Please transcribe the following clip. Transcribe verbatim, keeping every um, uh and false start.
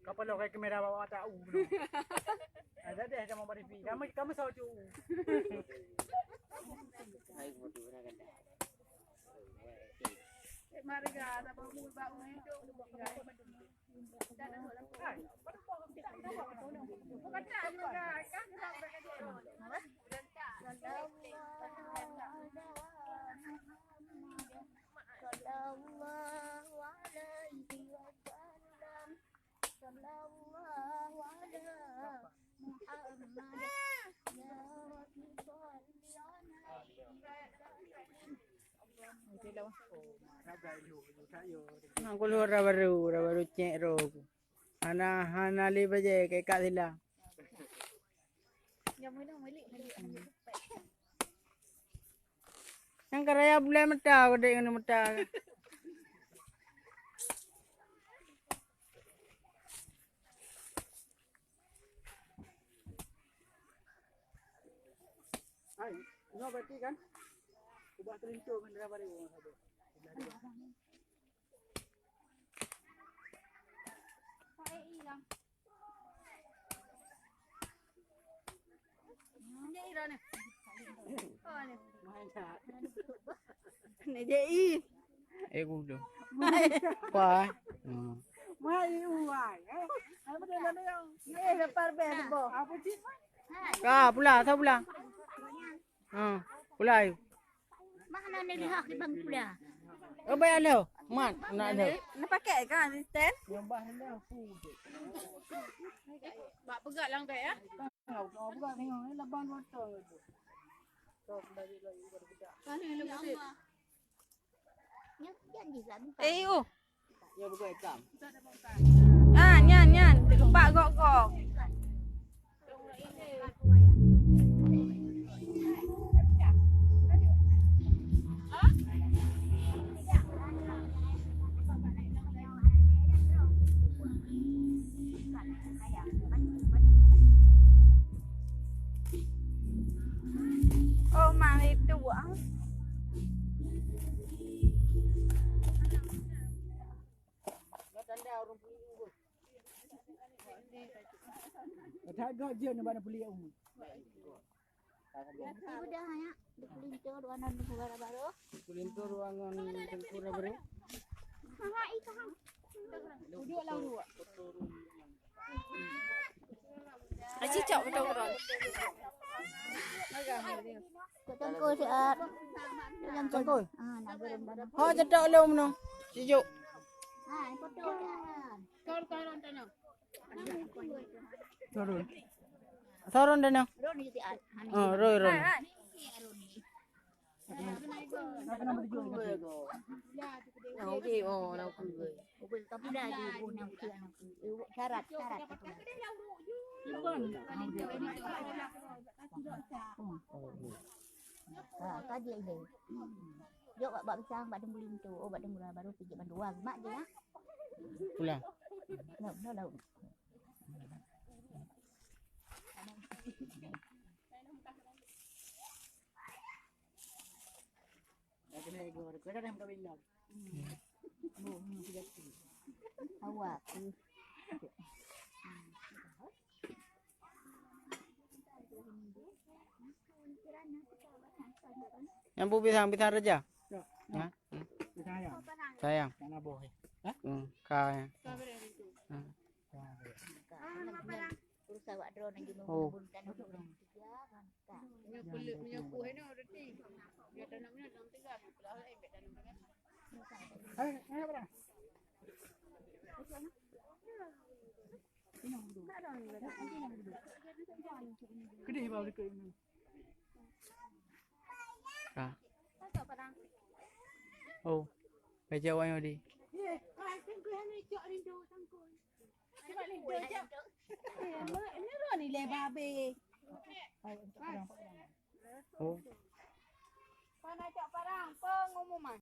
Kapal lo kai kamera bawa mata u. Ada deh sama bari pi. Kamu kamu sawo cu. Hai, bodoh, nak kata. Mari ga, sama mul bau itu. Sallallahu alaihi wasallam. Sallallahu ala Muhammad. Ya Rabbi, shalli ala. Hang keuluar dah baru, dah baru cek roh. Hana, hana lé bajèe, keu ikat sila. Nyang ka raya bulan mata, keu dek ngon mata. Hai, nyoe berarti kan? Ubah teulinto ngon dara baru. Ni J I. Eh, kudu. Apa? Hmm. Mai uai, eh. Apa dia nama yang? Eh, lepas bel boh. Apa cik? Ka pula, sa pula. Ha, pula ayu. Mana ni lihat di bang pula? Oh, bayar lo. Mat, nak lo. Nak pakai ke asisten? Nyambah lo. Bak peugah langgai ya. Kau, kau peugah tengok ni laban motor tu. Kau kembali lagi pada kita. Mana lu kata? Eh, oh. Ah, nyan, nyan. Teumpat gok-gok. Oh, mari tuang. Ada gak je ni bana puli umur. Ibu dah hanya di Kulinto ruangan negara baru. Kulinto ruangan negara baru. Duduk lah duduk. Aci cok betul betul. Cok tengkul siap. Tengkul. Ah, nak goreng dalam. Ha, cetok lom no. Sijuk. Ha, potong. Kau kau tanah. Turun. Turun dah no. Roni siap. Oh, roi roi. Syarat, syarat. Ha, ka jeuet lé. Jok bak, bak pisang, bak teumbuli tu. Oh, bak teumbuli baru pijak bantu. Wah, mak je ya. Pulang. Lauk, lauk, lauk. Awak. Nyang bu pisang, pisang raja. Ya. Ha? Pisang ayam. Sayang. Tanah boh. Ha? Hmm, ka ya. Hmm. Urusan awak droe nang jinoe. Oh. Meunyoe peuleueh, meunyoe kueh nyoe reti. Meunyoe tanam nyoe dalam tiga, meunyoe peuleueh laén bèk tanam tiga. Hai, hai, apa dah? Kedih bau dekat ini. Ka. Oh. Baca awak nyoe di. Eh, kai tengku hana cok rindu tengku. Ini ro ni le babe. Oh. Pana cok parang pengumuman.